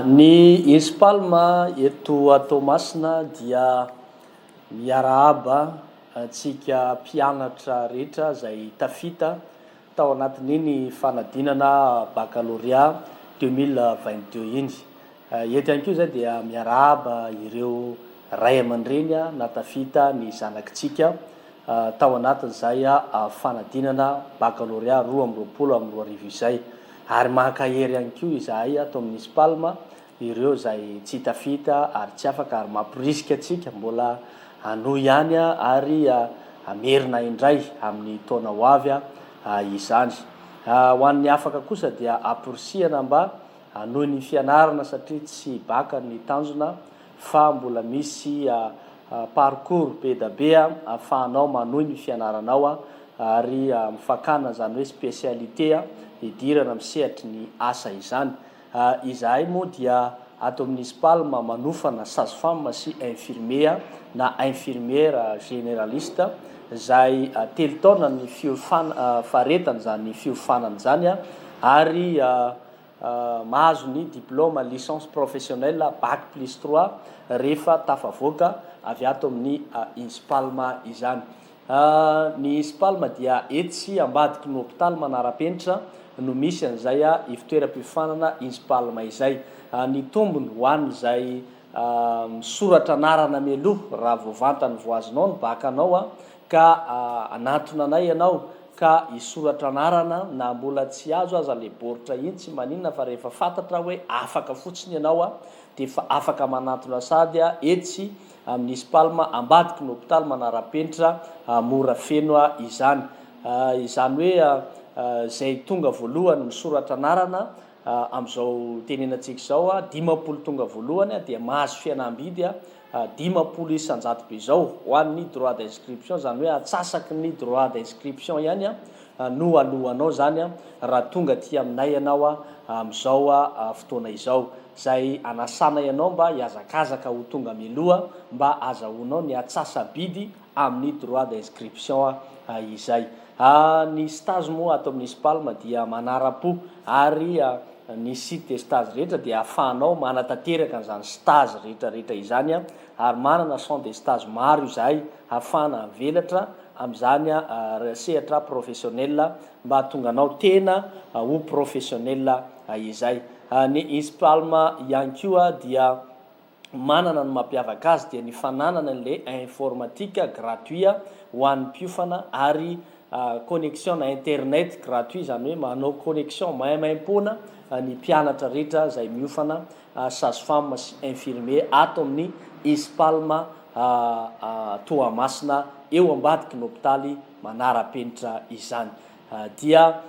Ny Inspalm eto Toamasina dia miarahaba antsika mpianatra rehetra izay tafita tao anatin'iny fanadinana Baccalauréat 2022 iny. Eto ihany koa izay dia miarahaba ireo ray aman-dreny nahatafita ny zanakitsika tao anatin'izay fanadinana Baccalauréat 2022 izay. Ary mankahery ihany koa izahay ato amin'ny Spalm ireo izay tsy tafita ary tsy afaka ary mamporisika antsika mbola hanohy ihany ary hamerina indray amin'ny taona ho avy izany. Ho an'ny afaka kosa dia amporisihana mba Hanohy ny fianarana satria tsy baka ny tanjona fa mbola misy parcours be da be ahafahanao manohy ny fianaranao ary amin'ny fakana izany hoe spécialité hidirana amin'ny sehatry ny asa izany. Izahay moa dia ato amin'ny Spalm manofana sage femme sy infirmier na infirmière généraliste izay 3 taona ny fiofana faharetana izany fiofanana izany ary mahazo ny diplaoma licence professionnelle bac plus trois rehefa tafavoaka avy ato amin'ny Inspalm izany. Ny Inspalm dia etsy ambadiky ny hopitaly manara-penitra no misy an'izay ivotoeram-piofanana Inspalm izay. Ny tombony ho an'izay misoratra anarana mialoha raha vao vantany vao azonao ny bac anao ka hanantona anay ianao ka hisoratra anarana na mbola tsy azo aza le baoritra iny tsy maninona fa rehefa fantatra hoe afaka fotsiny ianao dia efa afaka manantona sady etsy amin'ny Ispalm ambadiky ny hopitaly manara-penitra mora feno izany. Izany hoe izay tonga voalohany misoratra anarana Amin'izao itenenantsika izao, 50 tonga voalohany dia mahazo fihenam-bidy 50 isan-jato be izao ho an'ny droit d'inscription, izany hoe antsasaky ny droit d'inscription ihany no aloanao izany raha tonga aty aminay ianao amin'izao fotoana izao. Izay anasanay anao mba hihazakazaka ho tonga mialoha mba azahoanao ny antsasa-bidy amin'ny droit d'inscription izay. Ny stage moa ato amin'ny Spalm dia manara-po ary ny site de stage rehetra dia ahafahanao manatanteraka an'izany stage rehetra rehetra izany ary manana champ de stage maro izahay ahafahana mivelatra amin'izany sehatra professionnel mba hahatonga anao tena ho professionnel izay. Ny Inspalm ihany koa dia manana ny mampiavaka azy dia ny fananana an'ilay informatique gratuit ho an'ny mpiofana ary connexion na internet gratuit izany hoe manao connexion maimaimpoana ny mpianatra rehetra izay miofana sage femme sy infirmier ato amin'ny Ispalm Toamasina eo ambadiky ny hopitaly manara-penitra izany. Dia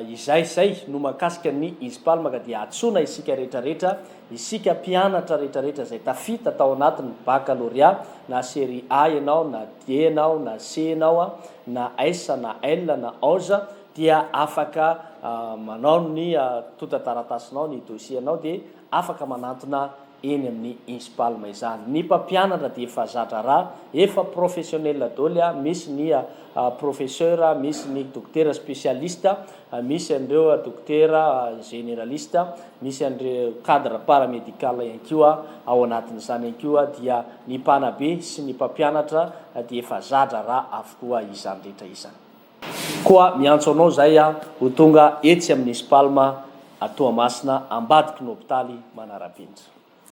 izay izay no mahakasika ny Ispalm ka dia antsoina isika rehetra rehetra, isika mpianatra rehetra rehetra izay tafita tao anatin'ny baccalauréat na série A ianao na D ianao na C ianao na S na L na Oz dia afaka manao ny antontan-taratasinao, ny dossier-nao dia afaka manantona eny amin'ny Inspalm izany. Ny mpampianatra dia efa za-draharaha, efa professionnel daholo, misy ny professeur, misy ny dokotera spécialiste, misy an'ireo dokotera généraliste, misy an'ireo cadre paramédical ihany koa ao anatin'izany ihany koa dia ny mpanabe sy ny mpampianatra dia efa za-draharaha avokoa izany rehetra izany. Koa miantso anao izay aho ho tonga etsy amin'ny Spalm a Toamasina ambadiky ny hopitaly Manarapenitra.